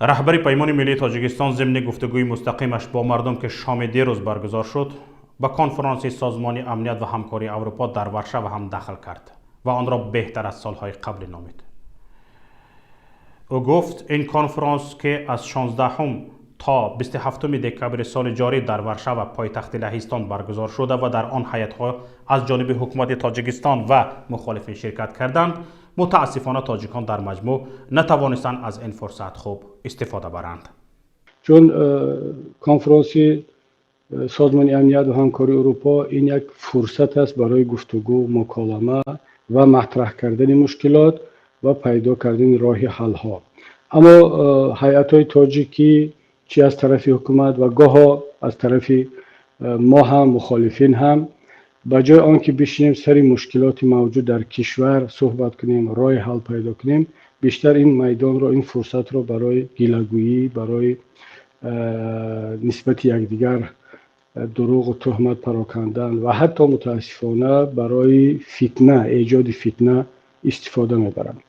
Раҳбари Паймони миллии Тоҷикистон зимни гуфтугӯи мустақимаш бо мардум, ки шоми дирӯз баргузор шуд, ба конфронси Созмони амният ва ҳамкории Аврупо дар Варшава ҳам дахл кард ва онро беҳтар аз солҳои қаблӣ номид. Ӯ гуфт, ин конфронс, ки аз 16 то 27 декабри соли ҷорӣ дар Варшава, пойтахти Лаҳистон, баргузор шуда ва дар он ҳайатҳо аз ҷониби ҳукумати Тоҷикистон ва мухолифин ширкат карданд, мутаассифона, тоҷикон дар маҷмӯъ натавонистанд аз ин фурсат хуб истифода баранд. Чун конфронси Созмони амният ва ҳамкории Урупо ин як фурсат аст барои гуфтугӯ, муколама ва матраҳ кардани мушкилот ва пайдо кардани роҳи ҳалҳо. Аммо ҳайатҳои тоҷикӣ, чи аз тарафи ҳукумат ва гоҳо аз тарафи мо ҳам, мухолифин ҳам, ба ҷои он ки бишинем, сари мушкилоти мавҷуд дар кишвар суҳбат кунем, роҳи ҳал пайдо кунем, бештар ин майдонро, ин фурсатро барои гилагӯӣ, барои нисбати якдигар дурӯғу туҳмат парокандан ва ҳатто, мутаассифона, барои фитна, эҷоди фитна истифода мебаранд.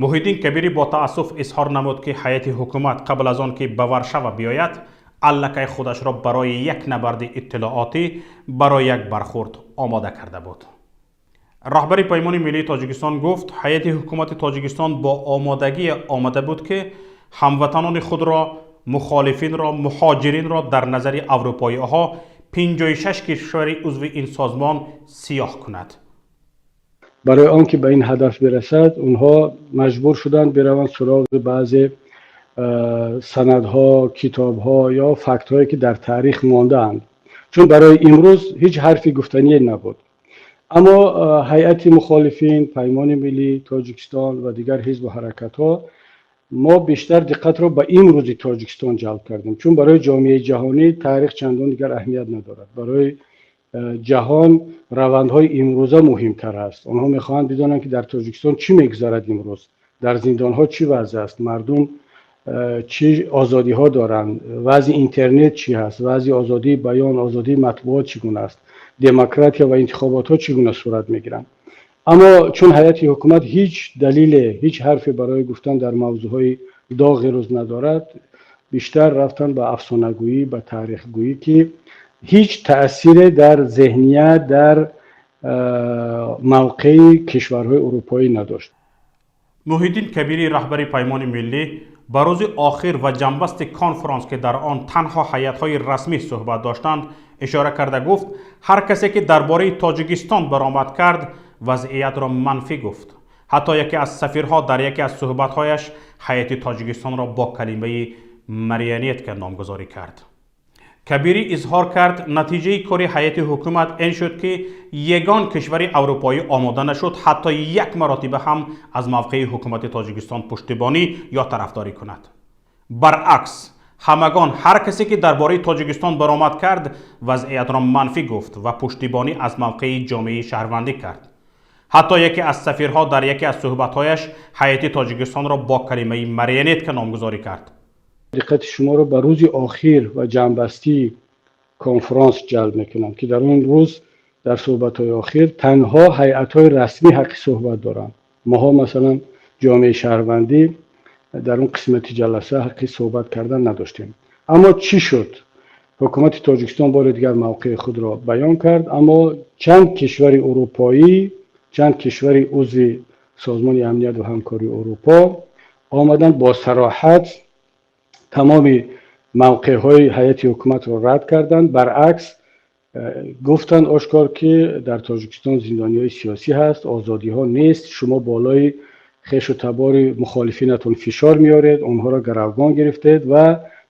Муҳиддин Кабирӣ бо таассуф изҳор намуд, ки ҳайати ҳукумат қабл аз он ки ба Варшава биёяд, аллакай худашро барои як набарди иттилоотӣ, барои як бархурд омода карда буд. Раҳбари Паймони миллии Тоҷикистон гуфт, ҳайати ҳукумати Тоҷикистон бо омодагӣ омада буд, ки ҳамватанони худро, мухолифинро, муҳоҷиринро дар назари аврупоиҳо, 56 кишвари узви ин созмон, сиёҳ кунад. Барои он ки ба ин ҳадаф бирасад, онҳо маҷбур шуданд бираванд суроғи баъзе санадҳо, китобҳо ё фактҳое, ки дар таърих мондаанд, чун барои имрӯз ҳеҷ ҳарфи гуфтание набуд. Аммо ҳайати мухолифин, Паймони миллии Тоҷикистон ва дигар ҳизбу ҳаракатҳо, мо бештар диққатро ба имрӯзи Тоҷикистон ҷалб кардем, чун барои ҷомеаи ҷаҳонӣ таърих чандон дигар аҳамият надорад. Барои ҷаҳон равандҳои имрӯза муҳимтар аст. Онҳо мехоҳанд бидонанд, ки дар Тоҷикистон чӣ мегузарад, имрӯз дар зиндонҳо чӣ вазъ аст, мардум чӣ озодиҳо доранд, вазъи интернет чӣ ҳаст, вазъи озодии баён, озодии матбуот чӣ гуна аст, демократия ва интихоботҳо чӣ гуна сурат мегиранд. Аммо чун ҳайати ҳукумат ҳеҷ далеле, ҳеҷ ҳарфе барои гуфтан дар мавзӯъҳои доғи рӯз надорад, бештар рафтан ба афсонагӯӣ, ба таърихгӯӣ, ки ҳеҷ таъсире дар зеҳният, дар мавқеи кишварҳои урупоӣ надошт. Муҳиддин Кабирӣ, раҳбари Паймони миллӣ, ба рӯзи охир ва ҷамъбасти конфронс, ки дар он танҳо ҳайатҳои расмӣ суҳбат доштанд, ишора карда гуфт, ҳар касе ки дар бораи Тоҷикистон баромад кард, вазъиятро манфӣ гуфт. Ҳатто яке аз сафирҳо дар яке аз суҳбатҳояш ҳайати Тоҷикистонро бо калимаи марионетка номгузорӣ кард. Кабирӣ изҳор кард, натиҷаи кори ҳайати ҳукумат ин шуд, ки ягон кишвари аврупоӣ омода нашуд ҳатто як маротиба ҳам аз мавқеи ҳукумати Тоҷикистон пуштибонӣ ё тарафдорӣ кунад. Баръакс, ҳамагон, ҳар касе ки дар бораи Тоҷикистон баромад кард, вазъиятро манфӣ гуфт ва пуштибонӣ аз мавқеи ҷомеаи шаҳрвандӣ кард. Ҳатто яке аз сафирҳо дар яке аз суҳбатҳояш ҳайати Тоҷикистонро бо калимаи марионетка номгузорӣ кард. Диққати шуморо ба рӯзи охир ва ҷамъбастии конфронс ҷалб мекунам, ки дар он рӯз дар суҳбатҳои охир танҳо ҳайатҳои расмӣ ҳаққи суҳбат доранд. Моҳо, масалан, ҷомеаи шаҳрвандӣ, дар он қисмати ҷаласа ҳаққи суҳбат кардан надоштем. Аммо чӣ шуд? Ҳукумати Тоҷикистон бори дигар мавқеи худро баён кард, аммо чанд кишвари урупоӣ, чанд кишвари узви Созмони амният ва ҳамкории Урупо омаданд, бо сароҳат тамоми мавқеъҳои ҳайати ҳукуматро рад карданд. Баръакс, гуфтанд ошкор, ки дар Тоҷикистон зиндониҳои сиёсӣ ҳаст, озодиҳо нест, шумо болои хешу табори мухолифинатон фишор меоред, онҳоро гаравгон гирифтед, ва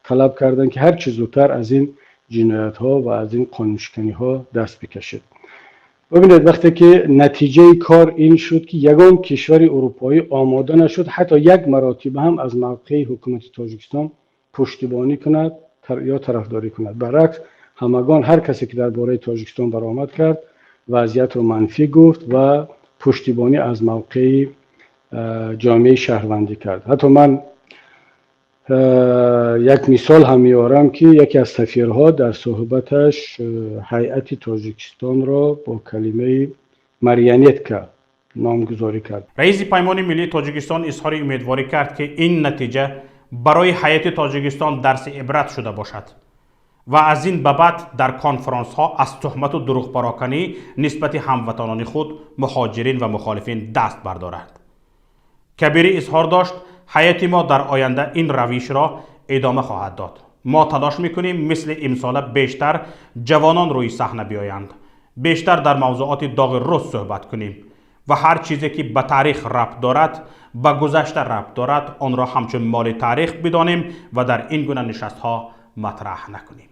талаб карданд, ки ҳар чӣ зудтар аз ин ҷиноятҳо ва аз ин қонуншиканиҳо даст бикашед. Бибинед, вақте ки натиҷаи кор ин шуд, ки ягон кишвари урупоӣ омода нашуд ҳатто як маротиба ҳам аз мавқеи ҳукумати Тоҷикистон пуштибонӣ кунад ё тарафдорӣ кунад. Баръакс, ҳамагон, ҳар касе ки дар бораи Тоҷикистон баромад кард, вазъиятро манфӣ гуфт ва пуштибонӣ аз мавқеи ҷомеаи шаҳрвандӣ кард. Ҳатто ман як мисол ҳам меорам, ки яке аз сафирҳо дар суҳбаташ ҳайати Тоҷикистонро бо калимаи марионетка номгузорӣ кард. Раиси Паймони миллии Тоҷикистон изҳори умедворӣ кард, ки ин натиҷа барои ҳайати Тоҷикистон дарси ибрат шуда бошад ва аз ин ба баъд дар конфронсҳо аз туҳмату дурӯғпароканӣ нисбати ҳамватанони худ, муҳоҷирин ва мухолифин даст бардорад. Кабирӣ изҳор дошт, ҳайати мо дар оянда ин равишро идома хоҳад дод. Мо талош мекунем, мисли имсола бештар ҷавонон рӯи саҳна биёянд, бештар дар мавзӯоти доғи рӯз суҳбат кунем ва ҳар чизе ки ба таърих рабт дорад, ба гузашта рабт дорад, онро ҳамчун моли таърих бидонем ва дар ин гуна нишастҳо матраҳ накунем.